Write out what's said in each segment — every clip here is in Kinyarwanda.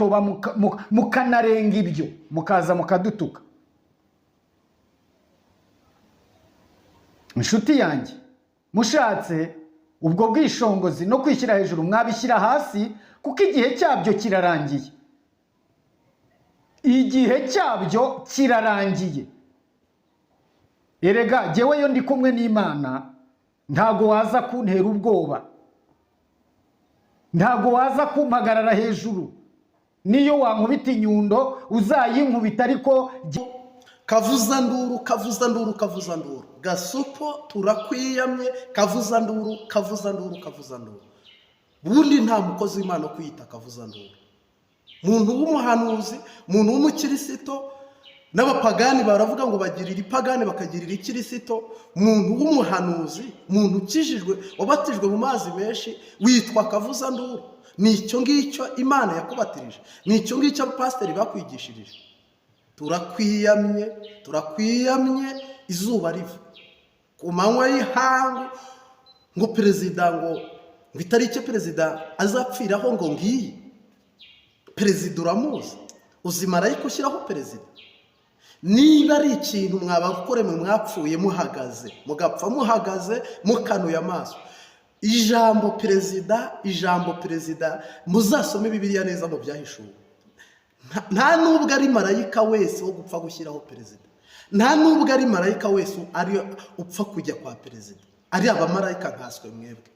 mugatoba mukanarenga ibyo mukaza mukadutuka. Inshuti yanjye, mushatse ubwo bwishongozi no kwishyira hejuru mwabishyira hasi, kuko igihe cyabyo kirarangiye. Igihe cyabyo kirarangiye. Erega jyewe yo ndi kumwe n'Imana, ntago waza kuntera ubwoba, ntago waza kumpagarara hejuru. Niyo wankubita inyundo uzayinkubita, ariko Kavuzanduru, kavuzanduru, kavuzanduru, gasopo turakwiyamye. Kavuzanduru, kavuzanduru, kavuzanduru. Ubundi nta mukozi w'Imana kwiyita kavuzanduru. Muntu w'umuhanuzi, muntu w'umukirisito, n'abapagani baravuga ngo bagirira ipagani bakagirira ikirisito. Muntu w'umuhanuzi, muntu ukijijwe, wabatijwe mu mazi menshi, witwa kavuzanduru? Ni icyo ngicyo Imana yakubatirije? Ni icyo ngicyo abapasiteri bakwigishirije? Turakwiyamye, turakwiyamye. Izuba riva ku manywa y'ihangu ngo perezida, ngo itariki perezida azapfiraho ngo ngiyi. Perezida uramuzi? Uzi marayika ushyiraho perezida? Niba ari ikintu mwabakore mwe mwapfuye muhagaze, mugapfa muhagaze mukanuye amaso, ijambo perezida, ijambo perezida, muzasome Bibiliya neza mu Byahishuwe. Nta nubwo ari marayika wese wo gupfa gushyiraho perezida, nta nubwo ari marayika wese ari upfa kujya kwa perezida, ari abamarayika nkaswe mwebwe.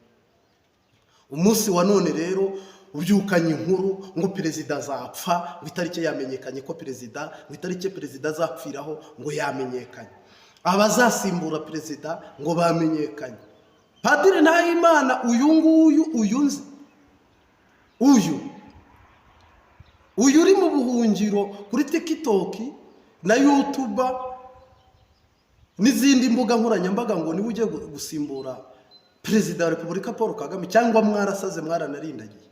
Umunsi wa none rero ubyukanye inkuru ngo perezida azapfa, ngo itariki yamenyekanye, ko perezida, ngo itariki perezida azapfiraho ngo yamenyekanye, abazasimbura perezida ngo bamenyekanye. Padiri Nahimana uyu nguyu, uyu nzi, uyu uri mu buhungiro kuri TikTok na YouTube n'izindi mbuga nkoranyambaga, ngo niwe ugiye gusimbura Perezida wa Repubulika Paul Kagame? Cyangwa mwarasaze, mwaranarindagiye?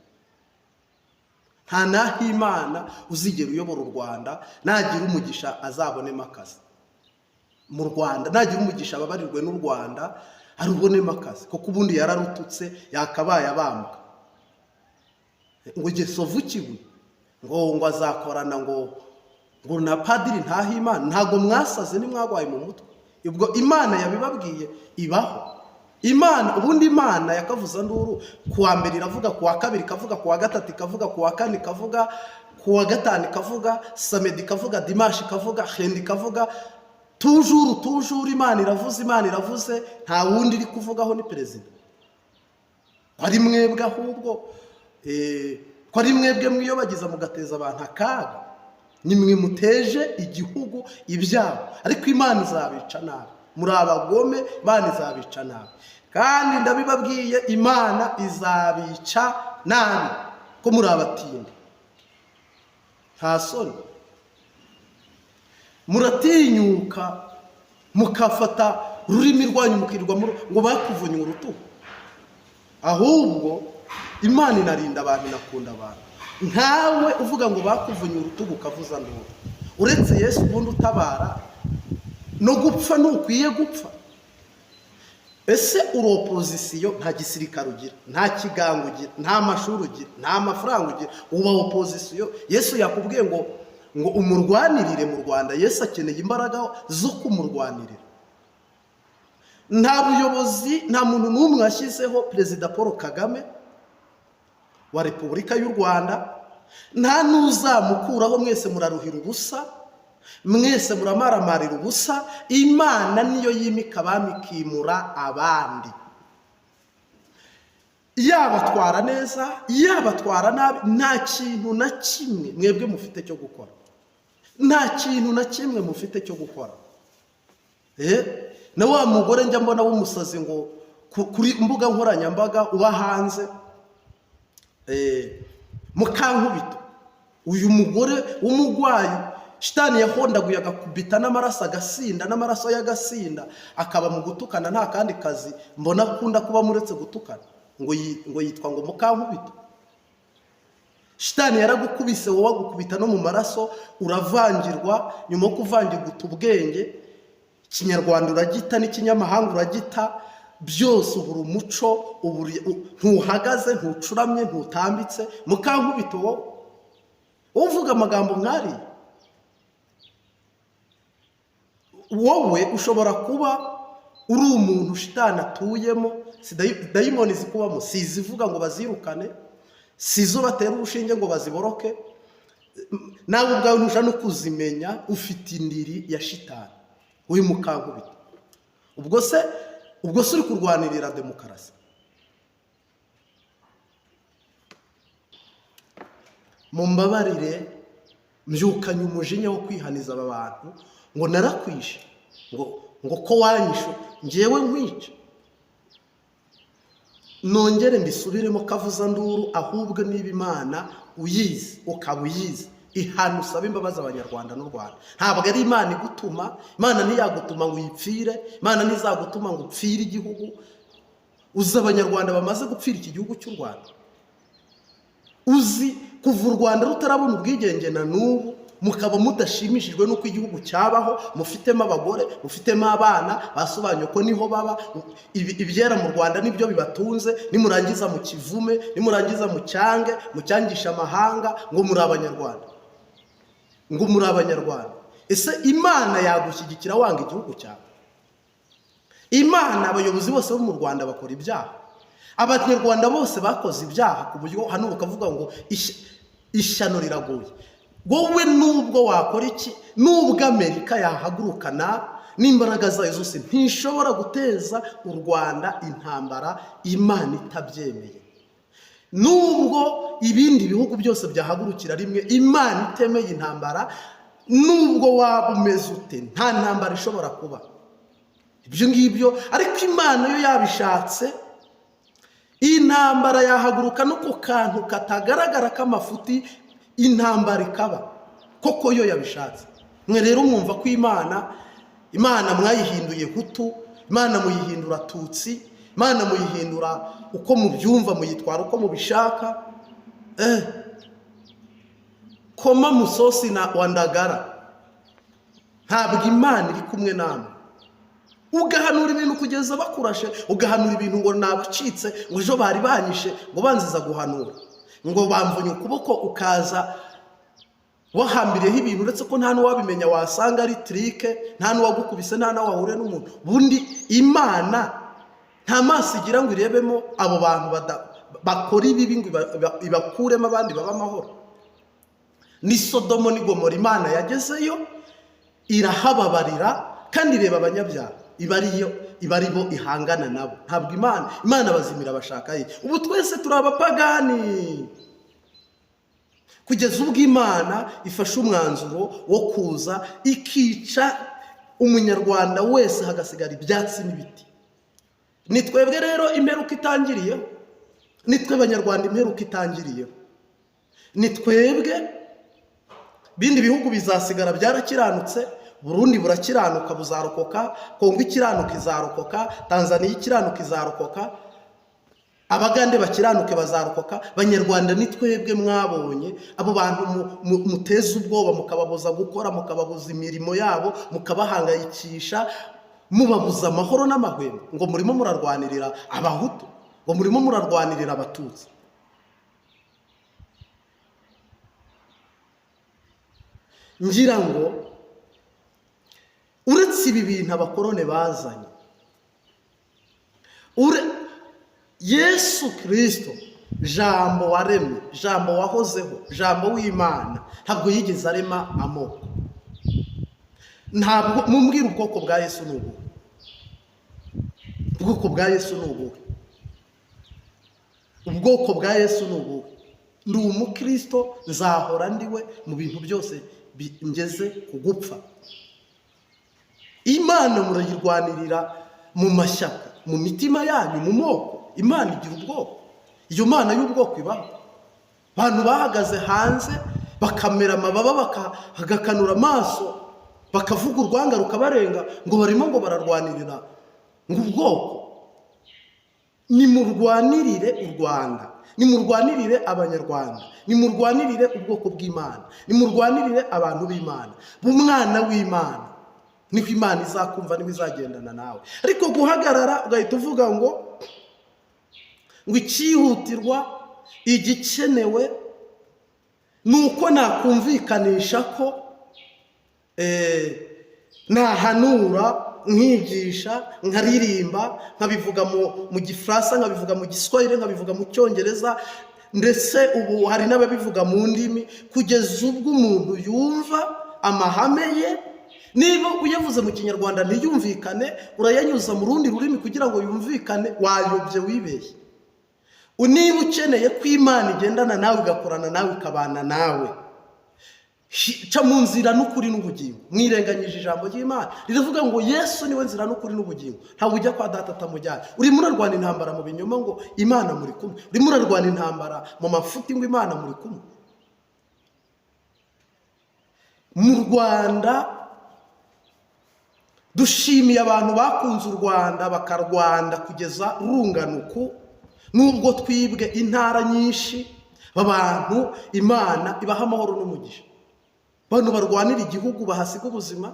Nta Nahimana uzigera uyobora u Rwanda. Nagira umugisha azabonemo akazi mu Rwanda, nagira umugisha ababarirwe n'u Rwanda arubonemo akazi, kuko ubundi yararututse, yakabaye abambwa. Ngo Gisovu kiwe ngo azakorana ngo na Padiri Ntahimana. Ntabwo mwasaze? Ntimwagwaye mu mutwe? Ubwo Imana yabibabwiye ibaho. Imana, ubundi Imana yakavuza nduru, ku wa mbere iravuga, ku wa kabiri ikavuga, ku wa gatatu ikavuga, ku wa kane ikavuga, ku wa gatanu ikavuga, samedi ikavuga, dimanche ikavuga, lundi ikavuga, toujours, toujours Imana iravuze. Imana iravuze, nta wundi iri kuvugaho, ni perezida. Ko ari mwebwe ahubwo, ko ari mwebwe mwiyobagiza mugateza abantu akaga, ni mwe muteje igihugu ibyago. Ariko Imana izabica nabi, muri abagome. Imana izabica nabi, kandi ndabibabwiye, Imana izabica nabi ko muri abatindi. Nta soni, muratinyuka mukafata ururimi rwanyu mukirirwa ngo bakuvunye urutugu. Ahubwo Imana inarinda abantu, inakunda abantu. Nkawe uvuga ngo bakuvunye urutugu, ukavuza nduru, uretse Yesu ubundi utabara, no gupfa ntukwiye gupfa. Ese uri opozisiyo? Nta gisirikare ugira, nta kigango ugira, nta mashuri ugira, nta mafaranga ugira, uba opozisiyo. Yesu yakubwiye ngo umurwanirire mu Rwanda. Yesu akeneye imbaraga zo kumurwanirira. Nta buyobozi, nta muntu n'umwe washyizeho Perezida Paul Kagame wa Repubulika y'u Rwanda, nta n'uzamukuraho. Mwese muraruhira ubusa, mwese muramaramarira ubusa. Imana niyo yimika abami, ikimura abandi. Yabatwara neza, yabatwara nabi, nta kintu na kimwe mwebwe mufite cyo gukora, nta kintu na kimwe mufite cyo gukora. Na wa mugore njya mbona w'umusazi ngo kuri mbuga nkoranyambaga uba hanze, Mukankubito, uyu mugore w'umurwayi shitani yahondaguye agakubita n'amaraso agasinda, n'amaraso y'agasinda, akaba mu gutukana, nta kandi kazi mbona akunda kuba muretse gutukana, ngo yitwa ngo Mukankubito. Shitani yaragukubise wowe, agukubita no mu maraso, uravangirwa. Nyuma yo kuvangirwa uta ubwenge, Ikinyarwanda uragita n'ikinyamahanga uragita, byose ubura umuco, ntuhagaze, ntucuramye, ntutambitse. Mukankubito wowe. Uvuga amagambo nk'ariya, wowe ushobora kuba uri umuntu shitani atuyemo, si dayimoni zikubamo, si izivuga ngo bazirukane, si izo batera urushinge ngo baziboroke, nawe ubwawe ntushobora no kuzimenya, ufite indiri ya shitani uri mukankubita. Ubwo se uri kurwanirira demokarasi? Mumbabarire, mbyukanye umujinya wo kwihaniza aba bantu ngo narakwishe, ngo ko wanyishe ngewe nkwica. Nongere mbisubiremo, kavuzanduru, ahubwo niba Imana uyizi ukaba uyizi, ihana usaba imbabazi Abanyarwanda n'u Rwanda. Ntabwo ari Imana igutuma, Imana ntiyagutuma ngo uyipfire, Imana ntizagutuma ngo upfire igihugu. Uzi Abanyarwanda bamaze gupfira iki gihugu cy'u Rwanda? Uzi kuva u Rwanda rutarabona ubwigenge na n'ubu mukaba mudashimishijwe n'uko igihugu cyabaho, mufitemo abagore, mufitemo abana, basobanuye ko niho baba, ibyera mu Rwanda nibyo bibatunze, nimurangiza mu kivume, nimurangiza mu cyange, mucyangisha amahanga ngo muri Abanyarwanda, ngo muri Abanyarwanda. Ese Imana yagushyigikira wanga igihugu cyawe? Imana, abayobozi bose bo mu Rwanda bakora ibyaha, Abanyarwanda bose bakoze ibyaha, ku buryo hano bakavuga ngo ishyano riraguye. Wowe nubwo wakora iki, nubwo Amerika yahagurukana n'imbaraga zayo zose, ntishobora guteza u Rwanda intambara Imana itabyemeye. Nubwo ibindi bihugu byose byahagurukira rimwe, Imana itemeye intambara, nubwo waba umeze ute, nta ntambara ishobora kuba. Ibyo ngibyo ariko Imana yo yabishatse, intambara yahaguruka no ku kantu katagaragara k'amafuti, intambara ikaba koko yo yabishatse. Mwe rero mwumva ko Imana mwayihinduye Hutu, Imana muyihindura Tutsi, Imana muyihindura uko mubyumva, muyitwara uko mubishaka. Koma musosi na wandagara, ntabwo Imana iri kumwe namwe. Ugahanura ibintu kugeza bakurashe, ugahanura ibintu ngo nabacitse, ngo ejo bari banyishe, ngo banziza guhanura, ngo bamvunye ukuboko, ukaza wahambiriyeho ibintu, uretse ko nta n'uwabimenya, wasanga ari tirike, nta n'uwagukubise, nta n'aho wahuriye n'umuntu. Bundi Imana nta maso igira ngo irebemo abo bantu bakora ibibi ngo ibakuremo abandi babe amahoro. Ni Sodomo ni Gomora, Imana yagezeyo irahababarira kandi ireba abanyabyaha, iba ariyo, iba ari bo ihangana nabo. Ntabwo Imana bazimira bashaka ye. Ubu twese turi abapagani kugeza ubwo Imana ifashe umwanzuro wo kuza ikica umunyarwanda wese, hagasigara ibyatsi n'ibiti. Ni twebwe rero imperuka itangiriyeho, ni twe Banyarwanda imperuka itangiriyeho, ni twebwe. Bindi bihugu bizasigara byarakiranutse, Burundi burakiranuka buzarokoka, Kongo ikiranuka izarokoka, Tanzania ikiranuka izarokoka, Abagande bakiranuke bazarokoka. Banyarwanda ni twebwe mwabonye abo bantu muteza ubwoba, mukababuza gukora, mukababuza imirimo yabo, mukabahangayikisha, mubabuza amahoro n'amahwemo, ngo murimo murarwanirira Abahutu, ngo murimo murarwanirira Abatutsi. Ngira ngo uretse ibi bintu abakorone bazanye, Yesu Kirisito, Jambo waremye, Jambo wahozeho, Jambo w'Imana, ntabwo yigeze arema amoko. Ntabwo mumbwira ubwoko bwa Yesu ni ubuhe, ubwoko bwa Yesu ni ubuhe, ubwoko bwa Yesu ni ubuhe. Ndi umukristo, nzahora ndiwe mu bintu byose ngeze ku gupfa. Imana murayirwanirira mu mashyaka, mu mitima yanyu, mu moko. Imana igira ubwoko, iyo Mana y'ubwoko ibaho. Abantu bahagaze hanze bakamera amababa, bagakanura amaso, bakavuga urwanga rukabarenga, ngo barimo ngo bararwanirira ngo ubwoko. Nimurwanirire u Rwanda, nimurwanirire Abanyarwanda, nimurwanirire ubwoko bw'Imana, nimurwanirire abantu b'Imana, b'umwana w'Imana, niho Imana izakumva, niho izagendana nawe. Ariko guhagarara ugahita uvuga ngo icyihutirwa, igikenewe Ni uko nakumvikanisha ko nahanura, nkigisha, nkaririmba, nkabivuga mu Gifaransa, nkabivuga mu Giswahili, nkabivuga mu Cyongereza, ndetse ubu hari n'ababivuga mu ndimi, kugeza ubwo umuntu yumva amahame ye. Niba uyavuze mu Kinyarwanda ntiyumvikane, urayanyuza mu rundi rurimi kugira ngo yumvikane. Wayobye, wibeshye. Niba ukeneye ko Imana igendana nawe, igakorana nawe, ikabana nawe, ca mu nzira n'ukuri n'ubugingo. Mwirenganyije ijambo ry'Imana riravuga ngo Yesu niwe nzira n'ukuri n'ubugingo, ntabwo ujya kwa Data atamujyanye. Urimo urarwana intambara mu binyoma ngo Imana muri kumwe, urimo urarwana intambara mu mafuti ngo Imana muri kumwe. Mu Rwanda dushimiye abantu bakunze u Rwanda, bakarwanda kugeza runganuku, nubwo twibwe intara nyinshi. Abantu Imana ibaha amahoro n'umugisha, abantu barwanira igihugu bahasiga ubuzima.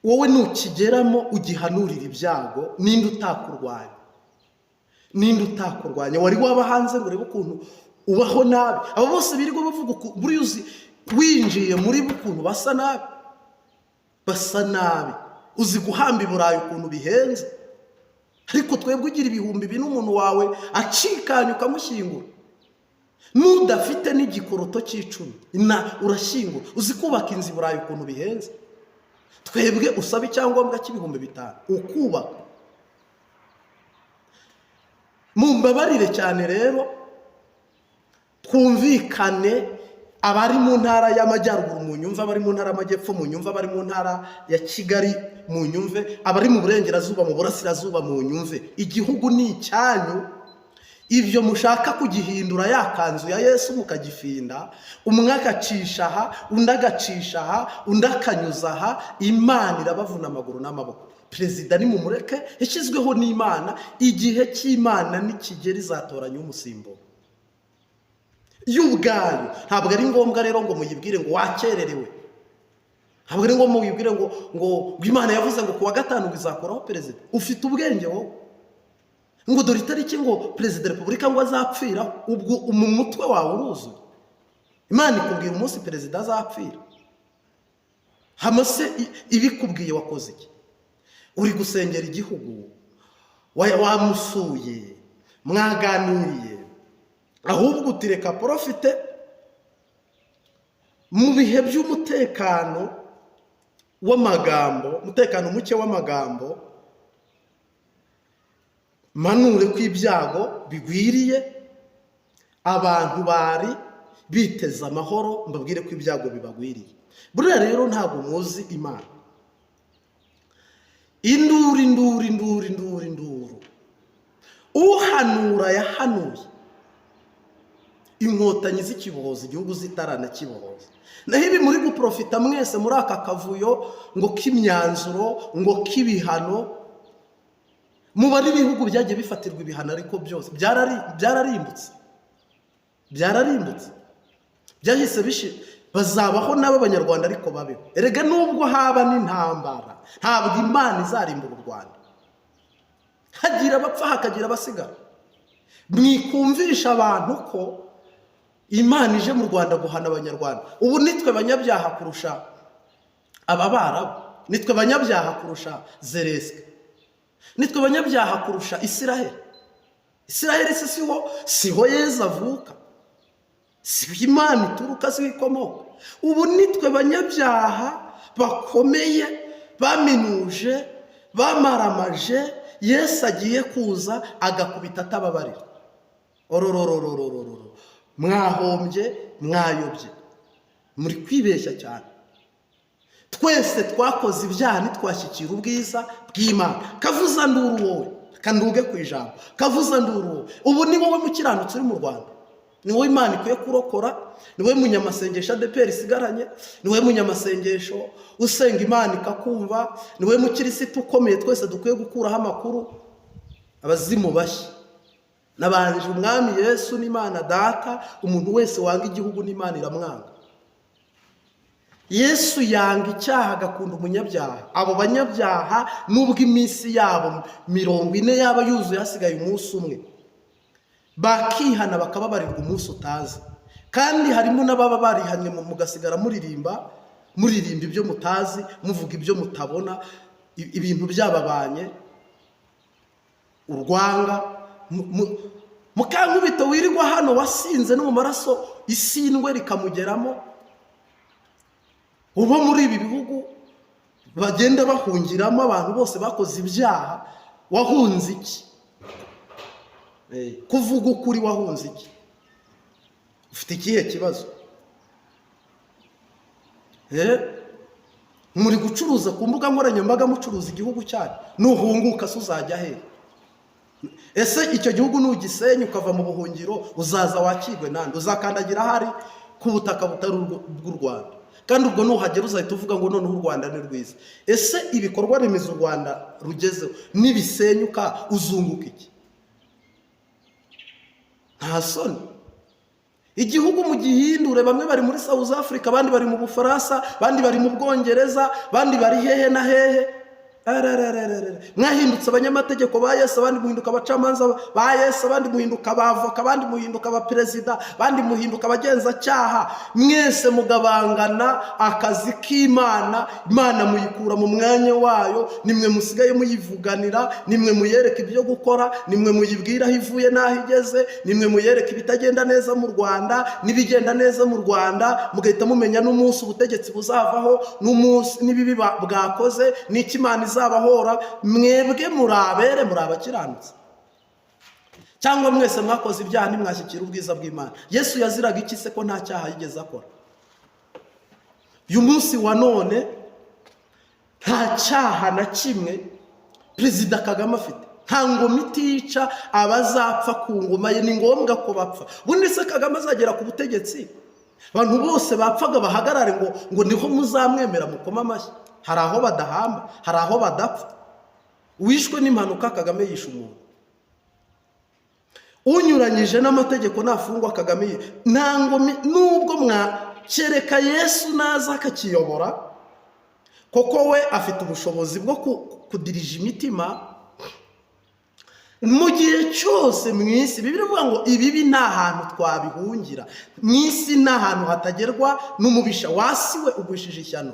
Wowe nukigeramo ugihanurira ibyago, ninde utakurwanya? Ninde utakurwanya? Wari waba hanze ngo urebe ukuntu ubaho nabi? Abo bose birirwa bavuga buriya uzi winjiye muri bo ukuntu basa nabi, basa nabi. Uzi guhamba i Burayi ukuntu bihenze? Ariko twebwe ugira 4000 umuntu wawe acikanye ukamushyingura, n'udafite n'igikoroto cy'icumi na urashyingura. Uzi kubaka inzu i Burayi ukuntu bihenze? Twebwe usaba icyangombwa cy'ibihumbi 5 ukubaka. Mumbabarire cyane rero, twumvikane. Abari mu Ntara y'Amajyaruguru mu nyumve, abari mu Ntara y'Amajyepfo mu nyumve, abari mu Ntara ya Kigali mu nyumve, abari mu Burengerazuba, mu Burasirazuba mu nyumve. Igihugu ni icyanyu. Ibyo mushaka kugihindura ya kanzu ya Yesu, mukagifinda, umwe agacisha aha, undi agacisha aha, undi akanyuza aha, Imana irabavuna amaguru n'amaboko. Perezida nimumureke, yashyizweho n'Imana. Igihe cy'Imana nikigera izatoranya umusimbura yo ubwayo. Ntabwo ari ngombwa rero ngo muyibwire ngo wakererewe. Ntabwo ari ngombwa muyibwire ngo Imana yavuze ngo ku wa gatanu ngo izakuraho perezida. Ufite ubwenge wowe? Ngo dore itariki ngo perezida wa repubulika ngo azapfiraho. Ubwo mu mutwe wawe uruzuye? Imana ikubwira umunsi perezida azapfira? Hama se ibikubwiye wakoze iki? Uri gusengera igihugu, wamusuye, mwaganiriye? Ahubwo utireka profite mu bihe by'umutekano w'amagambo, umutekano muke w'amagambo, manure ko ibyago bigwiriye abantu bari biteze amahoro, mbabwire ko ibyago bibagwiriye. Buriya rero ntabwo muzi Imana. Induru, induru, induru, induru, induru! Uhanura yahanuye Inkotanyi zikibohoza igihugu, zitaranakibohoza. Naho ibi muri guprofita mwese muri aka kavuyo ngo k'imyanzuro, ngo k'ibihano, mubare ibihugu byagiye bifatirwa ibihano, ariko byose byararimbutse, byararimbutse, byahise bishira. Bazabaho n'ab'Abanyarwanda, ariko babeho. Erega nubwo haba n'intambara, ntabwo Imana izarimbura u Rwanda. Hagira abapfa, hakagira abasigara. Mwikumvisha abantu ko Imana ije mu Rwanda guhana Abanyarwanda. Ubu nitwe banyabyaha kurusha aba Barabu, nitwe banyabyaha kurusha Zelensky, nitwe banyabyaha kurusha Isiraheli. Isiraheli si siho Yezu avuka, siho Imana ituruka, siho ikomoka. Ubu nitwe banyabyaha bakomeye, baminuje, bamaramaje. Yesu agiye kuza agakubita atababarira. Orororororororo, mwahombye, mwayobye, muri kwibeshya cyane. Twese twakoze ibyaha, ntitwashyikira ubwiza bw'Imana. Kavuza nduru wowe, kanduge ku ijambo. Kavuza nduru wowe, ubu ni wowe mukiranutsi uri mu Rwanda, ni wowe Imana ikwiye kurokora, ni wowe munyamasengesho ADEPR isigaranye, ni wowe munyamasengesho usenga Imana ikakumva, ni wowe mukirisitu ukomeye twese dukwiye gukuraho amakuru. Abazimu bashya nabanje Umwami Yesu n'Imana Data. Umuntu wese wanga igihugu n'Imana iramwanga. Yesu yanga icyaha, agakunda umunyabyaha. Abo banyabyaha, nubwo iminsi yabo 40 yaba yuzuye, hasigaye umunsi umwe, bakihana, bakababarirwa umunsi utazi. Kandi harimo n'ababa barihanye, mugasigara muririmba, muririmba ibyo mutazi, muvuga ibyo mutabona, ibintu byababanye urwanga. Mukankubito wirirwa hano wasinze no mu maraso isindwe rikamugeramo, ubo muri ibi bihugu bagenda bahungiramo abantu bose bakoze ibyaha. Wahunze iki? Kuvuga ukuri, wahunze iki? Ufite ikihe kibazo? Muri gucuruza ku mbuga nkoranyambaga, mucuruza igihugu cyanyu. Nuhunguka se uzajya hehe? Ese icyo gihugu nugisenya ukava mu buhungiro, uzaza wakirwe nande? Uzakandagira ahari ku butaka butari bw'u Rwanda? Kandi ubwo nuhagera uzahita uvuga ngo noneho u Rwanda ni rwiza. Ese ibikorwa remezo u Rwanda rugezeho nibisenyuka, uzunguka iki? Nta soni? Igihugu mugihindure. Bamwe bari muri South Africa, abandi bari mu Bufaransa, abandi bari mu Bwongereza, abandi bari hehe na hehe. Ararararara. Mwahindutse abanyamategeko ba Yesu, abandi muhinduka abacamanza ba Yesu, abandi muhinduka abavoka, abandi muhinduka abaperezida, abandi muhinduka abagenzacyaha. Mwese mugabangana akazi k'Imana. Imana muyikura mu mwanya wayo. Nimwe musigaye muyivuganira, nimwe muyereka ibyo gukora, nimwe muyibwira aho ivuye n'aho igeze, nimwe muyereka ibitagenda neza mu Rwanda n'ibigenda neza mu Rwanda, mugahita mumenya n'umunsi ubutegetsi buzavaho, n'umunsi n'ibibi bwakoze, n'icyo Imana izabahora. Mwebwe muri abere, muri abakiranutsi, cyangwa mwese mwakoze ibyaha ntimwashyikira ubwiza bw'Imana? Yesu yaziraga iki se ko nta cyaha yigeze akora? Uyu munsi wa none nta cyaha na kimwe Perezida Kagame afite. Nta ngoma itica. Abazapfa ku ngoma ye ni ngombwa ko bapfa. Ubundi se Kagame azagera ku butegetsi, abantu bose bapfaga bahagarare ngo niho muzamwemera mukoma amashyi? Hari aho badahamba, hari aho badapfa. Wishwe n'impanuka, Kagame yishe umuntu. Unyuranyije n'amategeko nafungwa, Kagame nta ngoma. Nubwo mwakereka Yesu naza akakiyobora, koko we afite ubushobozi bwo kudirija imitima. Mu gihe cyose mu isi, Bibiliya ivuga ngo ibibi nta hantu twabihungira. Mu isi nta hantu hatagerwa n'umubisha. Wasiwe ugwishije ishyano.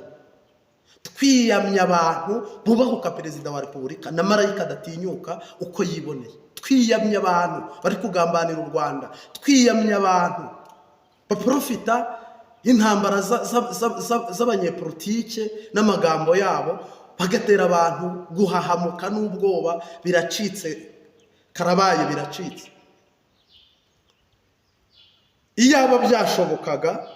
Twiyamye abantu bubahuka Perezida wa Repubulika na marayika adatinyuka uko yiboneye. Twiyamye abantu bari kugambanira u Rwanda. Twiyamye abantu baprofita intambara z'abanyepolitike n'amagambo yabo, bagatera abantu guhahamuka n'ubwoba. Biracitse, karabaye, biracitse. Iyaba byashobokaga,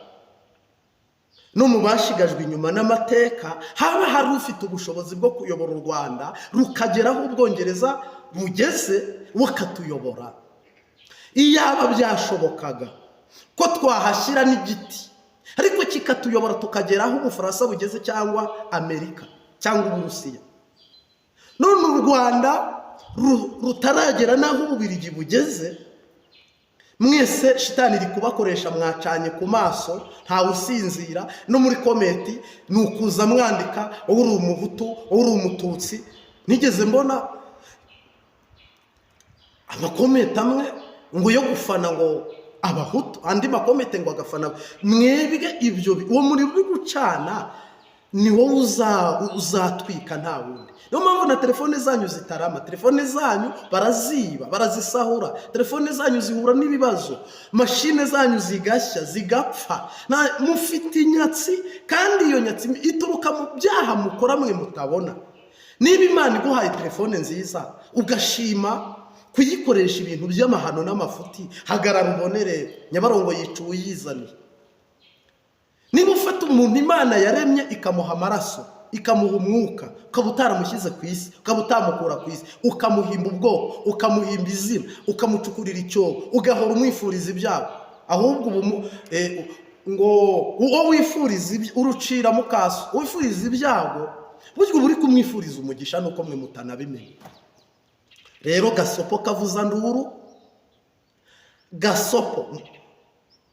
no mu bashigajwe inyuma n'amateka haba hari ufite ubushobozi bwo kuyobora u Rwanda rukagera aho Ubwongereza bugeze, bukatuyobora. Iyaba byashobokaga ko twahashyira n'igiti, ariko kikatuyobora tukagera aho Ubufaransa bugeze, cyangwa Amerika, cyangwa Uburusiya. None u Rwanda rutaragera n'aho Ububirigi bugeze, mwese shitani iri kubakoresha, mwacanye ku maso, ntawe usinzira. No muri comment ni ukuza mwandika: wowe uri Umuhutu, wowe uri Umututsi. Nigeze mbona amacomment amwe ngo yo gufana ngo Abahutu, andi macomment ngo agafana mwebwe. Ibyo uwo muriro uri gucana ni wowe uzatwika, nta wundi. Niyo mpamvu na telefone zanyu zitarama. Telefone zanyu baraziba, barazisahura. Telefone zanyu zihura n'ibibazo, mashine zanyu zigashya, zigapfa. Mufite inyatsi, kandi iyo nyatsi ituruka mu byaha mukora mwe mutabona. Niba Imana iguhaye telefone nziza, ugashima kuyikoresha ibintu by'amahano n'amafuti, hagarara ubonere. Nyabarongo yica uwuyizaniye. Niba ufata umuntu Imana yaremye, ikamuha amaraso, ikamuha umwuka, ukaba utaramushyize ku isi, ukaba utamukura ku isi, ukamuhimba ubwoko, ukamuhimba izina, ukamucukurira icyobo, ugahora umwifuriza ibyago, ahubwo ubu ngo uwo wifuriza urucira mukaso, wifuriza ibyago, burya uba uri kumwifuriza umugisha, nuko mwe mutanabimenya. Rero gasopo kavuza nduru, gasopo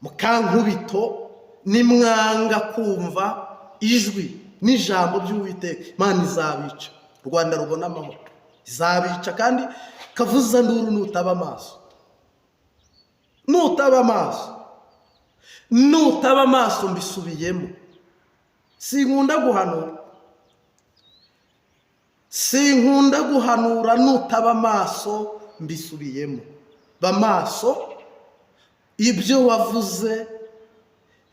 mukankubito, nimwanga kumva ijwi n'ijambo by'Uwiteka, Imana izabica, u Rwanda rubona amahoro. Izabica. Kandi kavuza nduru, nutaba amaso, nutaba amaso. Nutaba amaso, mbisubiyemo, sinkunda guhanura, sinkunda guhanura. Nutaba amaso, mbisubiyemo, ba maso. Ibyo wavuze,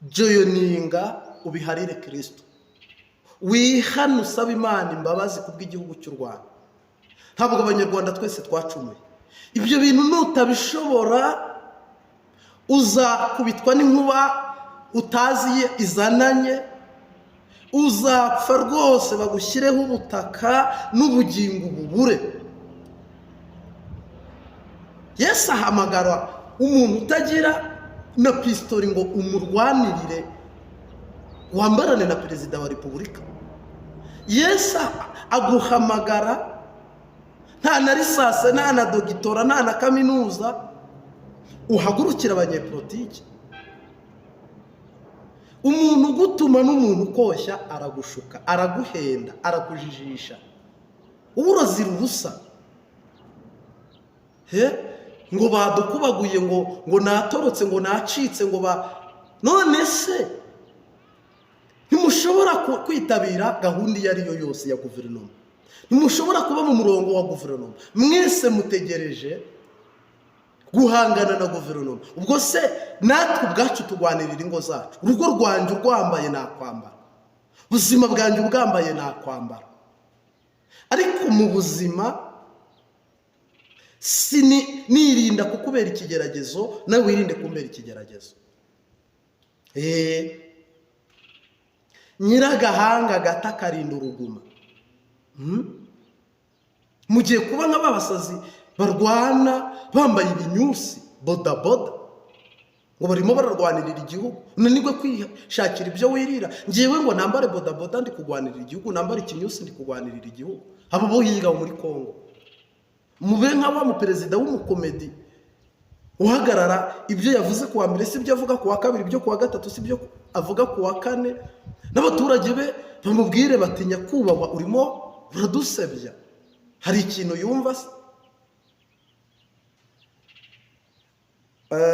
joininga, ubiharire Kirisito, wihane, usaba Imana imbabazi kubw'igihugu cy'u Rwanda. Ntabwo Abanyarwanda twese twacumuye. Ibyo bintu nutabishobora, uzakubitwa n'inkuba utazi iyo izananye. Uzapfa rwose, bagushyireho ubutaka n'ubugingo bubure. Yesu ahamagara umuntu utagira na pisitori ngo umurwanirire, wambarane na Perezida wa Repubulika. Yesu aguhamagara nta na licence, nta na doctorat, nta na kaminuza, uhagurukira abanyepolitiki. Umuntu ugutuma n'umuntu ukoshya aragushuka, araguhenda, arakujijisha, uba urazira ubusa. He ngo badukubaguye, ngo natorotse, ngo nacitse, ngo ba none se ntimushobora kwitabira gahunda iyo ari yo yose ya guverinoma? Ntimushobora kuba mu murongo wa guverinoma? Mwese mutegereje guhangana na guverinoma. Ubwo se natwe ubwacu turwanirira ingo zacu? Urugo rwanjye urwambaye nakwambara, ubuzima bwanjye ubwambaye nakwambara. Ariko mu buzima si nirinda kukubera ikigeragezo, nawe wirinde kumbera ikigeragezo. Nyiragahanga gata akarinda uruguma. Mugiye kuba nk'abasazi barwana bambaye ibinyusi, bodaboda, ngo barimo bararwanirira igihugu. Unanirwe kwishakira ibyo wirira. Ngewe ngo nambare bodaboda ndi kurwanirira igihugu, nambare ikinyusi ndi kurwanirira igihugu? Abo bo hirya muri Kongo, mube nka wa muperezida w'umukomedi uhagarara, ibyo yavuze ku wa mbere si ibyo avuga ku wa kabiri, ibyo ku wa gatatu si ibyo avuga ku wa kane, n'abaturage be bamubwire bati: "Nyakubahwa, urimo uradusebya." Hari ikintu yumva se?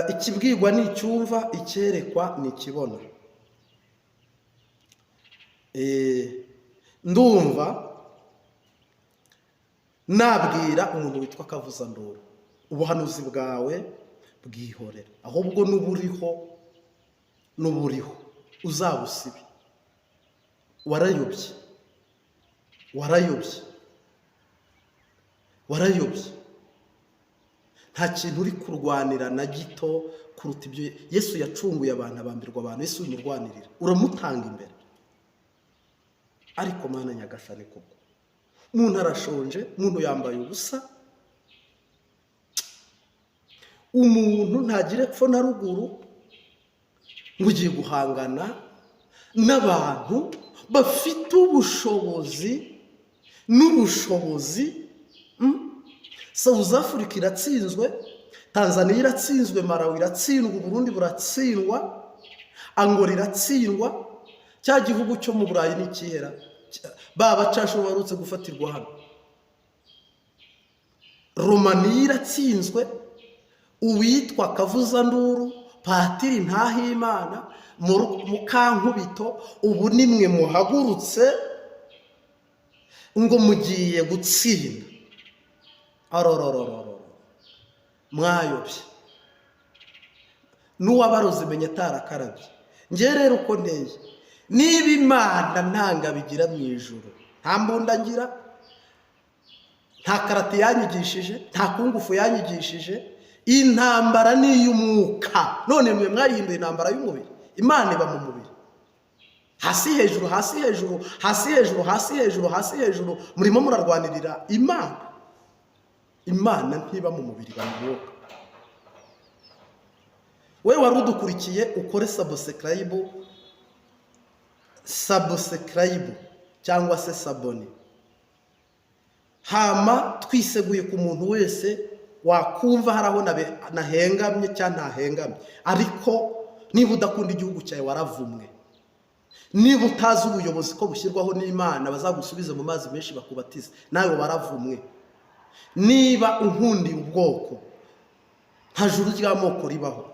Ikibwirwa ni icyumva, icyerekwa ni ikibona. Ndumva nabwira umuntu witwa Kavuzanduru: ubuhanuzi bwawe bwihorera, ahubwo n'uburiho, n'uburiho uzabusibe. Warayobye, warayobye, warayobye. Nta kintu uri kurwanira na gito kuruta ibyo Yesu yacunguye abantu, abambirwa abantu. Yesu umurwanirira, uramutanga imbere. Ariko Mana nyagasani, koko umuntu arashonje, umuntu yambaye ubusa, umuntu ntagira epfo na ruguru, ngo ugiye guhangana n'abantu bafite ubushobozi n'ubushobozi. South Africa iratsinzwe, Tanzania iratsinzwe, Malawi iratsindwa, Uburundi buratsindwa, Angola iratsindwa. Cya gihugu cyo mu Burayi ni ikihera ba bacasho baherutse gufatirwa hano? Romaniya iratsinzwe. Uwitwa Kavuzanduru, Patiri Ntahimana, Mukankubito, ubu nimwe muhagurutse ngo mugiye gutsinda. Arororororo, mwayobye, n'uwabarozi menya atarakarabye. Ngewe rero uko nteye, niba Imana ntangabigira mu ijuru, nta mbunda ngira, nta karate yanyigishije, nta kung fu yanyigishije. Intambara ni iy'umwuka. None mwe mwayihinduye intambara y'umubiri. Imana iba mu mubiri? Hasi hejuru, hasi hejuru, hasi hejuru, hasi hejuru, hasi hejuru, murimo murarwanirira Imana. Imana ntiba mu mubiri, iba mu mwuka. We wari udukurikiye, ukore subscribe, subscribe cyangwa se s'abonner. Hama twiseguye ku muntu wese wakumva hari aho nahengamye cyangwa ntahengamye. Ariko niba udakunda igihugu cyawe, waravumwe. Niba utazi ubuyobozi ko bushyirwaho n'Imana, bazagusubize mu mazi menshi bakubatize, nawe waravumwe. Niba unkundiye ubwoko, nta juru ry'amoko ribaho.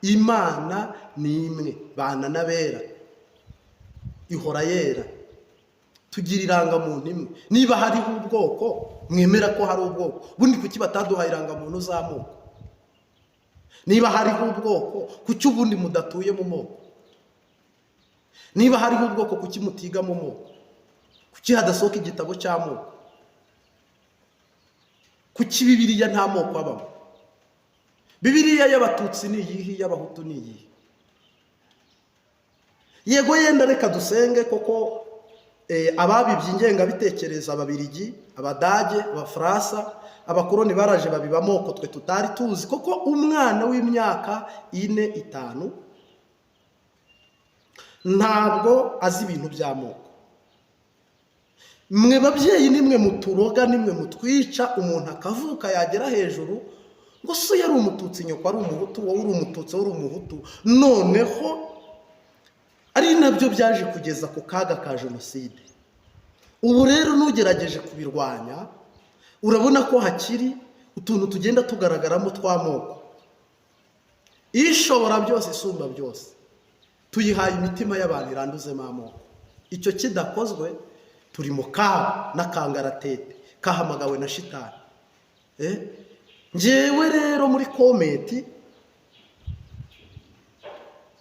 Imana ni imwe, bana n'abera, ihora yera. Tugira irangamuntu imwe. Niba hariho ubwoko, mwemera ko hari ubwoko, ubundi kuki bataduhaye irangamuntu z'amoko? Niba hariho ubwoko, kuki ubundi mudatuye mu moko? Niba hariho ubwoko, kuki mutiga mu moko? Kuki hadasohoka igitabo cy'amoko? Kuki Bibiliya nta moko abamo? Bibiliya y'Abatutsi ni iyihe? Iy'Abahutu ni iyihe? Yego, yenda reka dusenge koko ababibye ingengabitekerezo, Ababirigi, Abadage, Abafaransa, abakoroni, baraje babiba amoko twe tutari tuzi. Koko umwana w'imyaka 4, 5 ntabwo azi ibintu by'amoko. Mwe babyeyi, nimwe muturoga, nimwe mutwica. Umuntu akavuka, yagera hejuru ngo so yari Umututsi, nyoko ari Umuhutu, wowe uri Umututsi, wowe uri Umuhutu. Noneho ari nabyo byaje kugeza ku kaga ka jenoside. Ubu rero n'ugerageje kubirwanya, urabona ko hakiri utuntu tugenda tugaragaramo tw'amoko. Ishobora byose, isumba byose, tuyihaye imitima y'abantu iranduzemo amoko. Icyo kidakozwe, turi mu kaga n'akangaratete kahamagawe na shitani. Njyewe rero muri comment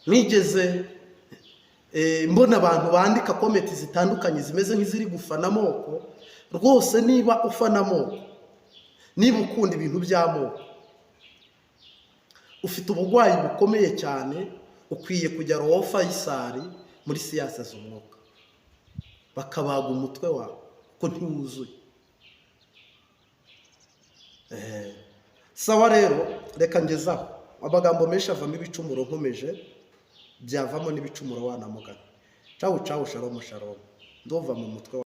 nigeze mbona abantu bandika comment zitandukanye zimeze nk'iziri gufana amoko. Rwose niba ufana amoko, niba ukunda ibintu by'amoko, ufite uburwayi bukomeye cyane. Ukwiye kujya Roi Faisal muri siyanse z'umwuka, bakabaga umutwe wawe kuko ntiwuzuye. Sawa rero, reka ngezaho. Amagambo menshi avamo ibicumuro, nkomeje byavamo n'ibicumuro wanamugana. Cawu cawu, shalom shalom. Ndumva mu mutwe.